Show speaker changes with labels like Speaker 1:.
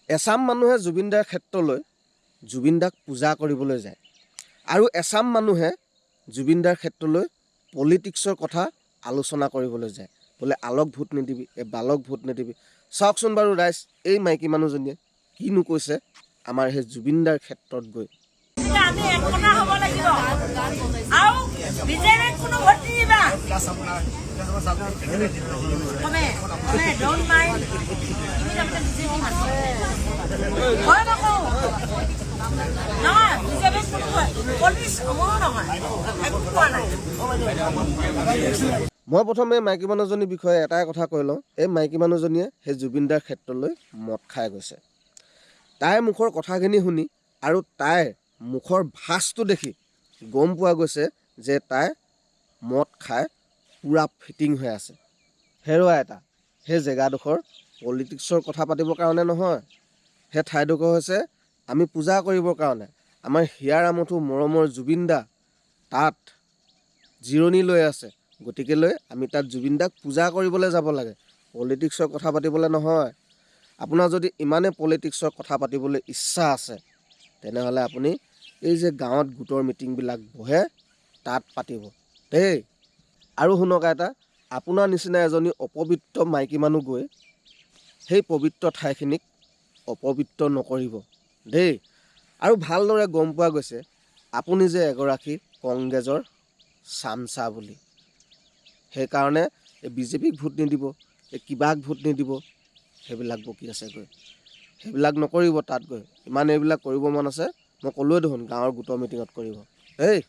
Speaker 1: এচাম মানুহে জুবিনদাৰ ক্ষেত্ৰলৈ জুবিনদাক পূজা কৰিবলৈ যায় আৰু এচাম মানুহে জুবিনদাৰ ক্ষেত্ৰলৈ পলিটিক্সৰ কথা আলোচনা কৰিবলৈ যায়, বোলে আলক ভোট নিদিবি, এই বালক ভোট নিদিবি। চাওকচোন বাৰু ৰাইজ, এই মাইকী মানুহজনীয়ে কিনো কৈছে আমাৰ সেই জুবিনদাৰ ক্ষেত্ৰত গৈ।
Speaker 2: গতিকে আমি একতা হ'ব লাগিব আৰু বিজেপিক কোনো ভোট নিদিবা। কমে কমে, don't mind. তুমি তাৰমানে বিজেপি মানুহ হয় নকওঁ নহয়। বিজেপিক কোনো পুলিচ মোৰো নহয়, একো কোৱা নাই।
Speaker 1: মই প্ৰথমে মাইকী মানুহজনীৰ বিষয়ে এটাই কথা কৈ লওঁ। এই মাইকী মানুহজনীয়ে সেই জুবিনদাৰ ক্ষেত্ৰলৈ মদ খাই গৈছে। তাইৰ মুখৰ কথাখিনি শুনি আৰু তাইৰ মুখৰ ভাঁজটো দেখি গম পোৱা গৈছে যে তাই মদ খাই পূৰা ফিটিং হৈ আছে। হেৰুৱা এটা সেই জেগাডোখৰ পলিটিক্সৰ কথা পাতিবৰ কাৰণে নহয়। সেই ঠাইডোখৰ হৈছে আমি পূজা কৰিবৰ কাৰণে। আমাৰ হিয়াৰ আমঠু মৰমৰ জুবিন দা তাত জিৰণি লৈ আছে। গতিকেলৈ আমি তাত জুবিন দাক পূজা কৰিবলৈ যাব লাগে, পলিটিক্সৰ কথা পাতিবলৈ নহয়। আপোনাৰ যদি ইমানেই পলিটিক্সৰ কথা পাতিবলৈ ইচ্ছা আছে, তেনেহ'লে আপুনি এই যে গাঁৱত গোটৰ মিটিংবিলাক বহে, তাত পাতিব দেই। আৰু শুনক আইতা, আপোনাৰ নিচিনা এজনী অপবিত্ৰ মাইকী মানুহ গৈ সেই পবিত্ৰ ঠাইখিনিক অপবিত্ৰ নকৰিব দেই। আৰু ভালদৰে গম পোৱা গৈছে আপুনি যে এগৰাকী কংগ্ৰেছৰ চামচা বুলি। সেইকাৰণে এই বিজেপিক ভোট নিদিব, এই কিবাক ভোট নিদিব, সেইবিলাক বকি আছে গৈ। সেইবিলাক নকৰিব তাত গৈ। ইমান এইবিলাক কৰিব মন আছে, মই ক'লোৱে দেখোন, গাঁৱৰ গোটৰ মিটিঙত কৰিব। দেই।